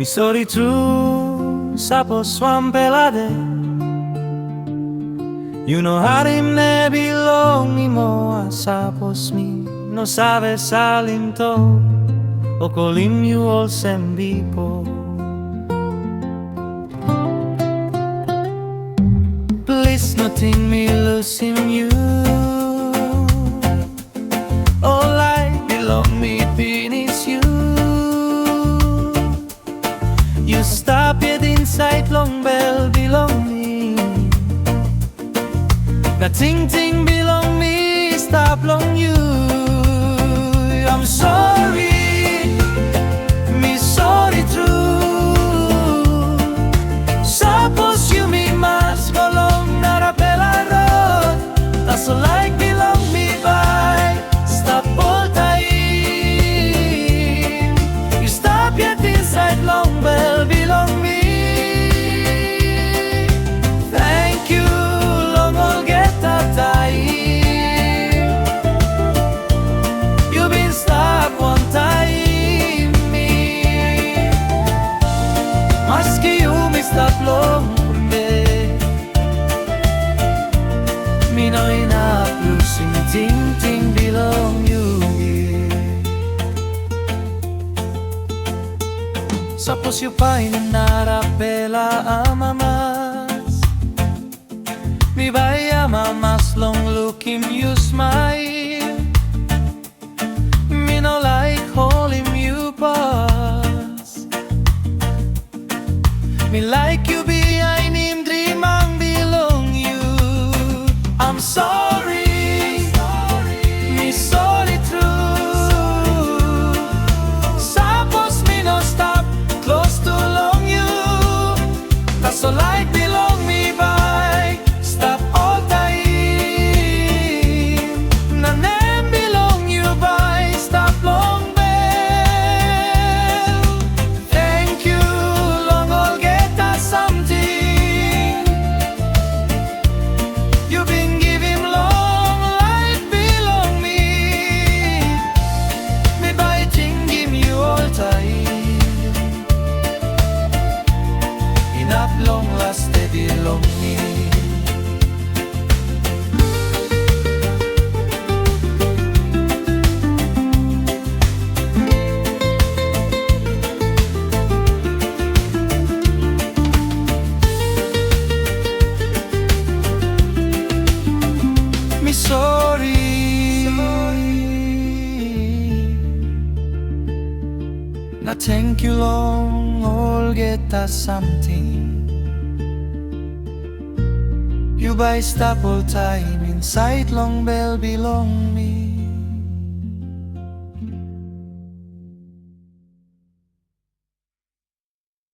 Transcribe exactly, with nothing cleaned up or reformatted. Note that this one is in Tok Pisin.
Sori tru, sapos wanpela de yu no harim nem bilong mi moa, sapos mi no save salim tok o kolim yu olsem bipo. Plis no ting mi lusim yu. Ol laik bilong mi pinis yu. Yu stap yet insait long bel bilong mi. Na tingting bilong mi i stap long yu. I'm sorry, mi sori tru. Sapos yumi mas go long narapela rot, tasol laik bilong mi bai stap oltaim. Yu stap yet insait long bel bilong mi. Tenkyu long olgeta taim yu bin stap wantaim mi. Maski yumi stap long bel, mi no inap lusim tingting bilong yu. Sapos yu painim narapela amamas, mi bai amamas long lukim yu smail. Mi no laik holim yu pas. Mi laik yu bihainim driman bilong yu. I'm sorry, mi sori tru. Sapos mi no stap klostu long yu, tasol laik bilong mi bai stap oltaim. Na nem bilong yu bai stap long bel. Tenkyu long olgeta samting yu bin givim long laip bilong mi. Mi bai tingim yu oltaim. Inap long las de bilong mi. Mi sori. Na tenkyu long olgeta samting. Yu bai stap oltaim insait long bel bilong mi.